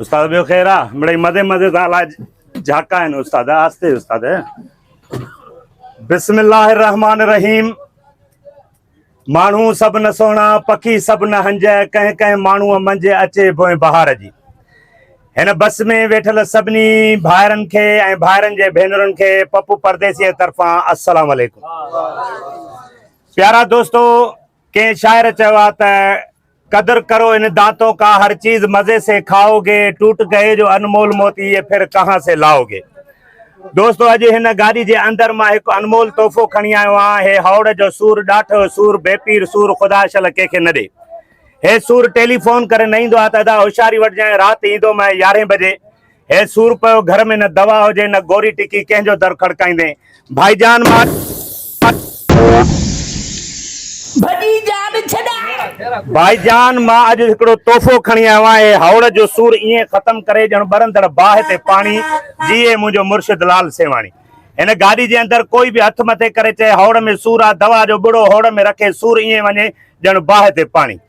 استاد ٻيو خير آ مڙئي مزي مزي سان الاء جھاڪا آهن استاد آهستي استاد بسم الله الرحمن الرحيم ماڻهو سڀ نه سهڻا پکي سڀ نه هنج ڪنهن ڪنهن ماڻهوء منجهه اچي بوئين بهار جي هن بس ۾ ويٺل سڀني ڀائرن کي ۽ ڀائرن جي ڀينرن کي پپو پرديسيء طرفان السلام عليڪم پيارا دوستو ڪنهن شاعر چيو آ ته قدر ڪرو ان دانتون ڪا هر چيز مزي سي کائو گي ٽوٽ گئي جو انمول موتي يي ڦر ڪهان سي لائو گي دوستو اڄ هن گاڏي جي اندر مان هڪ انمول تحفو کڻي آيو آهيان هي هوڙ جو سور ڏاٺ جو سور بي پير سور خدا شل ڪنهن کي نه ڏي هي سور ٽيلي فون ڪري نه ايندو آهي ته ادا هوشياري وٺجانء رات ايندو مانء يارهين بجي هي سور پيو گهر ۾ نه دوا هجي نه گوري ٽڪي ڪنهن جو در کڙڪائيندين ڀائي جان مان ڀڄي جان ڇڏاء. ڀائي جان مان اڄ هڪڙو تحفو کڻي آيو آهيان هي هوڙ جو سور ائين ختم ڪري ڄڻ ٻرندڙ باهه تي پاڻي جيئي منهنجو مرشد لال سيواڻي هن گاڏي جي اندر ڪوئي به هٿ مٿي ڪري چئي هوڙ ۾ سور آ دوا جو ٻڙو هوڙ ۾ رکي سور ائين وڃي ڄڻ باهه تي پاڻي.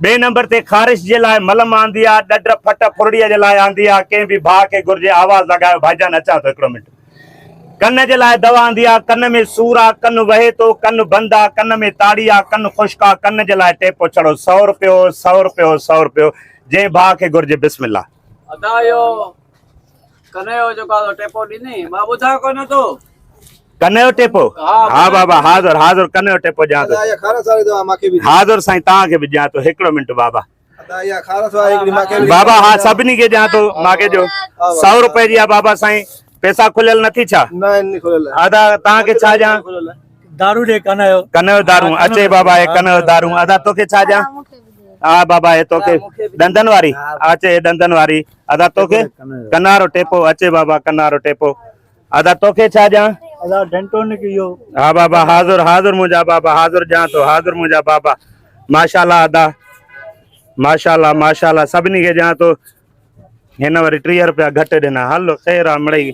ٻئي نمبر تي خارش جي لاء ملم آندي آ، ڏڍ ڦٽ ڦرڙيء جي لاء آندي آ، ڪنهن به ڀاء کي گهرجي آواز لڳايو ڀائيجان اچان ٿو هڪڙو منٽ. ڪن جي لاء دوا آندي آ، ڪن ۾ سور آ، ڪن وهي ٿو، ڪن بند آ، ڪن ۾ تاڙي آ، ڪن خشڪ آ، ڪن جي لاء ٽيپو ڇڙو سئو رپيو، سئو رپيو، سئو رپيو، جنهن ڀاء کي گهرجي بسم الله. ادا اهو ڪنيو جيڪو آ سو ٽيپو ڏيندين مان ٻڌان ڪونه ٿو. ڪنيو ٽيپو ها بابا حاضر حاضر ڪنيو ٽيپو ڏيان ٿو حاضر سائين توهان کي به ڏيان ٿو هڪڙو منٽ بابا بابا ها سڀني کي ڏيان ٿو مان کي ڏيو سو روپئي جي آ بابا سائين پيسا کليل نه ٿي ڇا ادا توهان کي ڇا ڏيان دارو ڏي ڪنيو ڪنيو دارو اچي بابا هي ڪنيو دارو ادا توکي ڇا ڏيان ها بابا هي توکي ڏندن واري اچي ڏندن واري ادا توکي ڪنارو ٽيپو اچي بابا ڪنارو ٽيپو ادا توکي ڇا ڏيان؟ ادا ڊينٽونڪ اهو. ها بابا حاضر حاضر منهنجا بابا حاضر ڏيان ٿو حاضر منهنجا بابا ماشاءالله ادا ماشاءالله ماشاءالله سڀني کي ڏيان ٿو هن وري 30 روپيا گهٽ ڏنا هل خير آ مڙئي.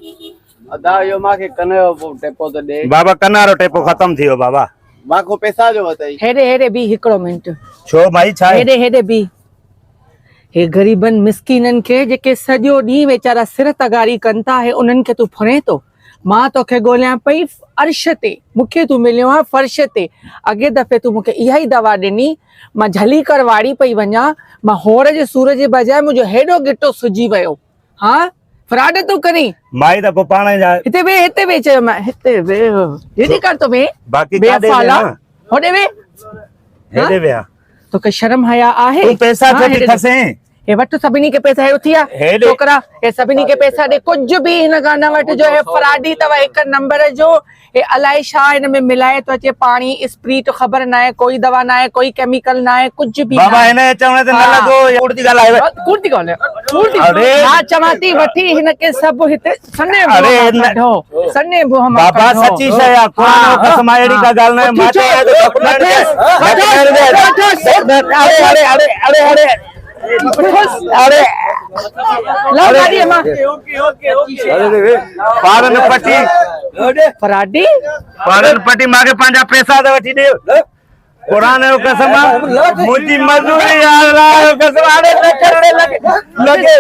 ادا اهو مان کي ڪن جو ٽيپو ته ڏي. بابا ڪنارو ٽيپو ختم ٿي ويو بابا. مان کان پيسا جو وتئي. هيڏي هيڏي بيهه هڪڙو منٽ. ڇو مائي ڇا آهي؟ هيڏي هيڏي بيهه. هي غريبن مسڪينن کي جيڪي سڄو ڏينهن ويچارا سر تغاري ڪن ٿا هي انهن کي تون ڦرين ٿو. مان توکي ڳوليان پئي عرش تي مون کي تون مليو آهين فرش تي. اڳئين دفعي تون مون کي اها ئي دوا ڏني مان جهلي ڪر واڙي پئي وڃان مان هوڙ جي سور جي بجاء منهنجو هيڏو ڳٽو سجي ويو. ها فراڊ ٿو ڪرين. مائي ته پوء پاڻ جا. هتي ويهه هتي ويهه چيومانء هتي ويهه هيڏي ڪر ٿو ويهين. باقي ڪاڏي ويهان. هوڏي ويهه. هيڏي ويهان. توکي شرم حيا آهي؟ تون پئسا ڇو ٿي کسين؟ هي وٺ سڀني کي پئسا هي اٿي آ ڇوڪرا هي سڀني کي پئسا ڏي ڪجهه به هن کان نه وٺجو هي فراڊي اٿو هڪ نمبر جو هي الائي ڇا هن ۾ ملائي ٿو اچي پاڻي اسپريٽ خبر ناهي ڪوئي دوا ناهي ڪوئي ڪيميڪل ناهي ڪجهه به بابا هن جي چوڻ تي نه لڳو ڪوڙ ٿي ڳالهائي ڪوڙ ٿي ڳالهائي ڪوڙ ٿي مان چوان ٿي وٺي هن کي سڀ هتي سني بوهه مان ڪڍو سني بوهه مان بابا ڪڍو سچي شيء آ قرآن جو قسم آ اهڙي ڪا ڳالهه ناهي مان چوان ٿو اڙي اڙي اڙي اڙي اڙي اڙي لو گاڏي مان پاڙن پٽي فراڊي پاڙن پٽي مان کي پنهنجا پئسا ته وٺي ڏيو قرآن جو قسم آ منهنجي مزوري آ الله جو قسم آ نه ڪرڻي لڳي لڳي.